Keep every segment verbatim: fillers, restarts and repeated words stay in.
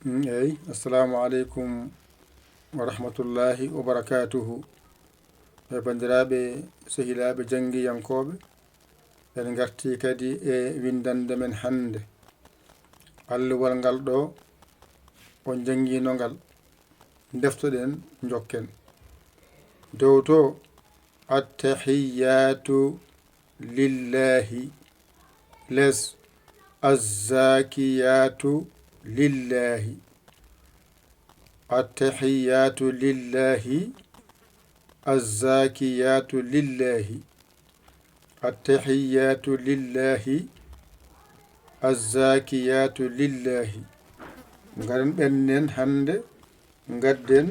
Mm, eyi, assalamu aleykum wa rahmatullahi wa barakatuhu. E banndiraaɓe, sehilaaɓe janngiyankooɓe, en ngartii kadi e winndannde men hannde. Alluwal ngal ɗo, on njanngiino ngal. Ndeftoɗen, njokken. Dow to, attahiyyatu lillahi. Les, azzakiyaatu lillaahi. Attahiyaatu lillaahi. Azzakiyaatu lillaahi. Attahiyaatu lillaahi. Azzakiyaatu lillaahi. Ngaren ɓennen hannde, ngadden,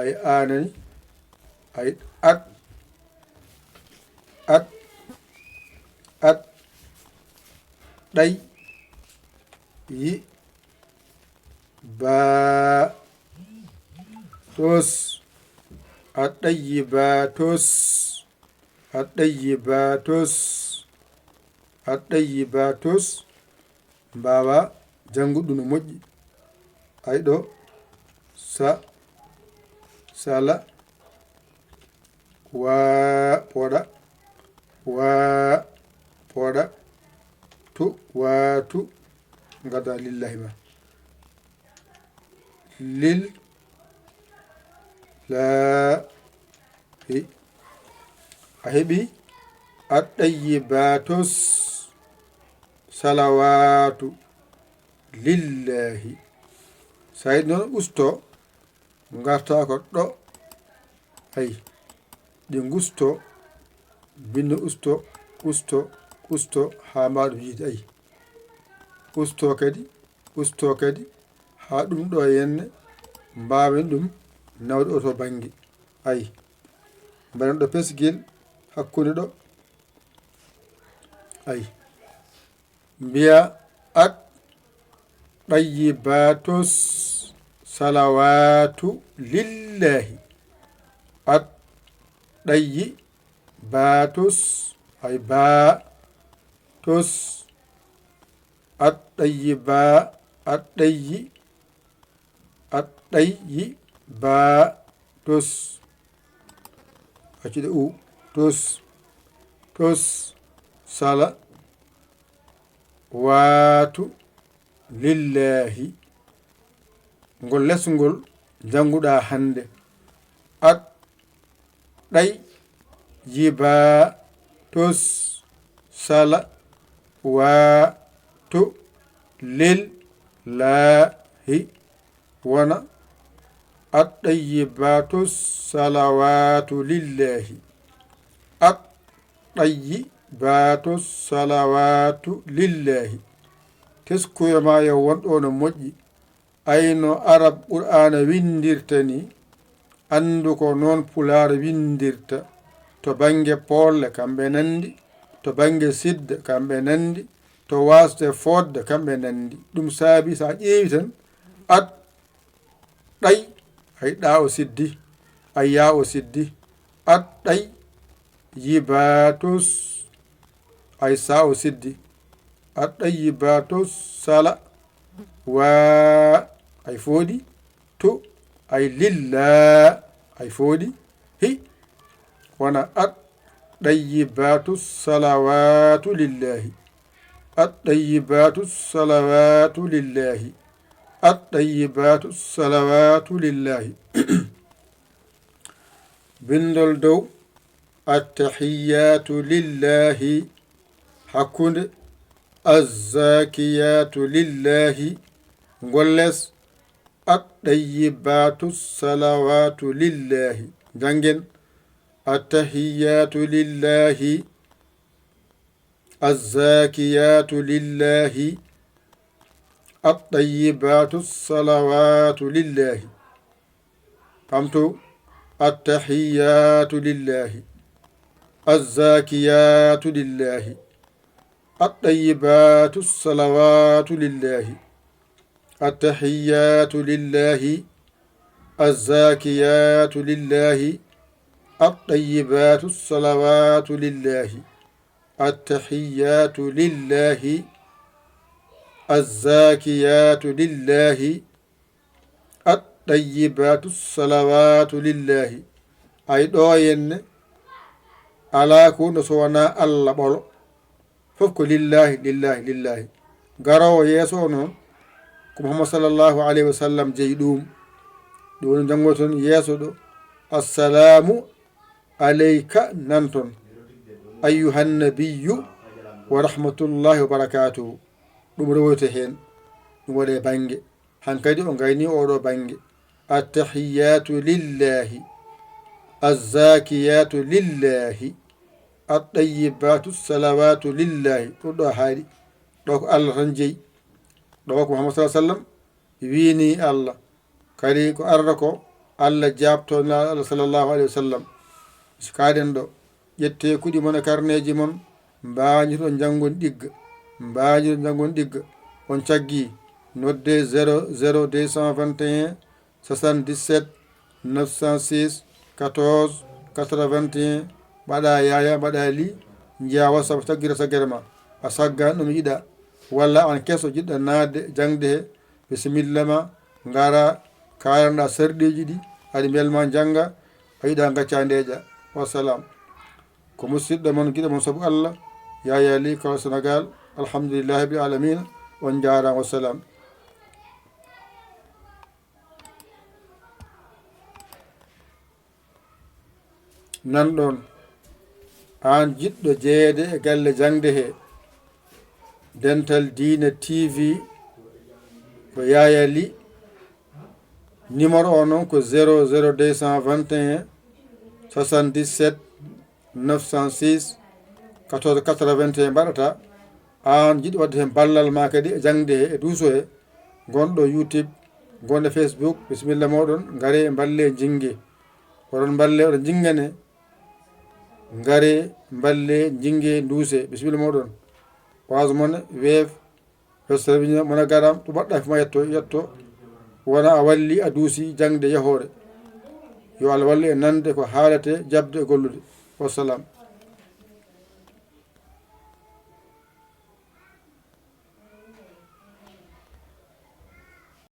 ay aanani, ay at, at, at, ɗay, yi, baa, tos, at ɗay yi baa, tos, at ɗay yi baa, tos, at ɗay yi baa, tos. Mbaawa janngude ɗum no moƴƴi. Ay ɗo, sa, sala, waa, pooɗa, waa, pooɗa, tu, waa, tu, ngada lillahi ma. Lil, laa, hi. A heɓi attayyibaatus salawaatu lillaahi. Saayid noon usto, ngarta ko ɗo. Ay, ɗi ngusto, binno usto, usto, usto, haa mbaɗo yiide. Ay, usto kadi, usto kadi, haa ɗum ɗo henne mbaawen ɗum nawde oto bannge. Ay, mbaɗen ɗo pesgel hakkunde ɗo. Ay, mbiya at ɗayyibaatus salawaatu lillaahi. At ɗayyibaatus, ay baa, tus, at ɗayyibaa, at ɗayyi, at ɗayyi baa, tus. Accude u, tus, tus, sala, waatu, lillaahi. Ngol lesngol njannguɗaa hannde. At ɗayyibaatus salawaatu lillaahi. Wona at ɗayyibaatus salawaatu lillaahi. At ɗayyibaatus salawaatu lillaahi. Teskuya ma yo won ɗo no moƴƴi. Ay no Arab Qur'aana winndirta ni, anndu ko noon Pulaar winndirta, to bannge poolle kamɓe nanndi, to bannge sidde kamɓe nanndi, to waasde fooɗde kamɓe nanndi. Ɗum saabi so a ƴeewi tan, at, ɗay, ay ɗaa o siddi, ay yaa o siddi, at, ɗay, yibaatus, ay saa o siddi, at, ɗay, yibaatus, sala, waa, ay fooɗi, tu, ay lillaa, ay fooɗi, hi, wona at, ɗayyibaatu salawaatu lillaahi. At ɗayyibaatu salawaatu lillaahi. At ɗayyibaatu salawaatu lillaahi. Binndol dow, attahiyaatu lillaahi. Hakkunde, azzakiyaatu lillaahi. Ngol les, at ɗayyibaatu salawaatu lillaahi. Njanngen, attahiyaatu lillaahi. Azzakiyaatu lillaahi. At ɗayyibaatu salawaatu lillaahi. Pamto, attahiyaatu lillaahi. Azzakiyaatu lillaahi. At ɗayyibaatu salawaatu lillaahi. Attahiyaatu lillaahi. Azzakiyaatu lillaahi. At ɗayyibaatu salawaatu lillaahi. Attahiyaatu lillaahi. الزاكيات لله، الطيبات الصلوات لله. Ay ɗo henne, alaa ko woni ɗo so wonaa Allah ɓolo. Fof ko lillahi, lillahi, lillahi. Garoowo yeeso o noon, ko Muhammad sallallahu alayhi wa sallam jeyi ɗum. Ɗum woni janngoton yeeso ɗo. Assalamu alayka nan toon, ayyuhan nabiyyu wa rahmatullahi wa barakatuhu. Ɗum rewoyte heen, ɗum waɗe bannge. Hankadi o gayni oɗo bannge. Attahiyatu lillahi, azzakiyatu lillahi, attayyibatu salawatu lillahi. Ɗum ɗo haaɗi. Ɗo ko Allah tan jeyi. Ɗo ko Muhammad sallallahu alaihi wasallam wiini Allah. Kadi ko arata ko Allah jaabto Nulaaɗo Allah sallallahu alaihi wasallam. Si kaaɗen ɗo, ƴettee kuɗi mon e karneeji mon, mbaajitoɗon njanngon ɗigga, mbaajitoɗon njanngon ɗigga. On caggi, noddee zéro zéro deux cent vingt et un, soixante-dix-sept, neuf cent six, quatorze, quatre-vingt-un, mbaɗa yaya, mbaɗa li, njiya WhatsApp taggira taggere ma. A saggan ɗum yiɗa, walla an keso jiɗɗa naatde jaŋde he, bisimilla ma, ngara, kaalanɗa sarɗiiji ɗi, aɗi mbelma njannga, a yiɗa ngacca ndeeƴa. Wassalam. Ko musidɗo mon, giɗo mon sabu Allah, Yaya Ly, Kawal Sénégal. Alhamdulillahi rabbil alamina. On njaaraama. Wassalam. Nan ɗon, aan jiɗɗo jeyeede e galle jaŋde he, Dental Diine T V, ko Yaya Ly. Numéro o noon ko zéro zéro deux cent vingt et un, soixante-dix-sept, neuf cent six, quatorze quatre-vingt-un mbaɗata. Aan jiɗɗo waɗde heen ballal ma kadi e jaŋde he, e duuso he, gonɗo YouTube, gonɗo Facebook, bisimilla mooɗon, ngaree mballee njinnge. Oɗon mballee, oɗon njinngane, ngaree mballee njinnge nduuse, bisimilla mooɗon. Orange Money, Wave, Western Union, MoneyGram, ɗo mbaɗɗa fof ma yetto, yetto. Wona a walli, a duusi jaŋde yahoore. Yo Allah wallu en nande ko haalete, jaɓde e gollude. Wassalam.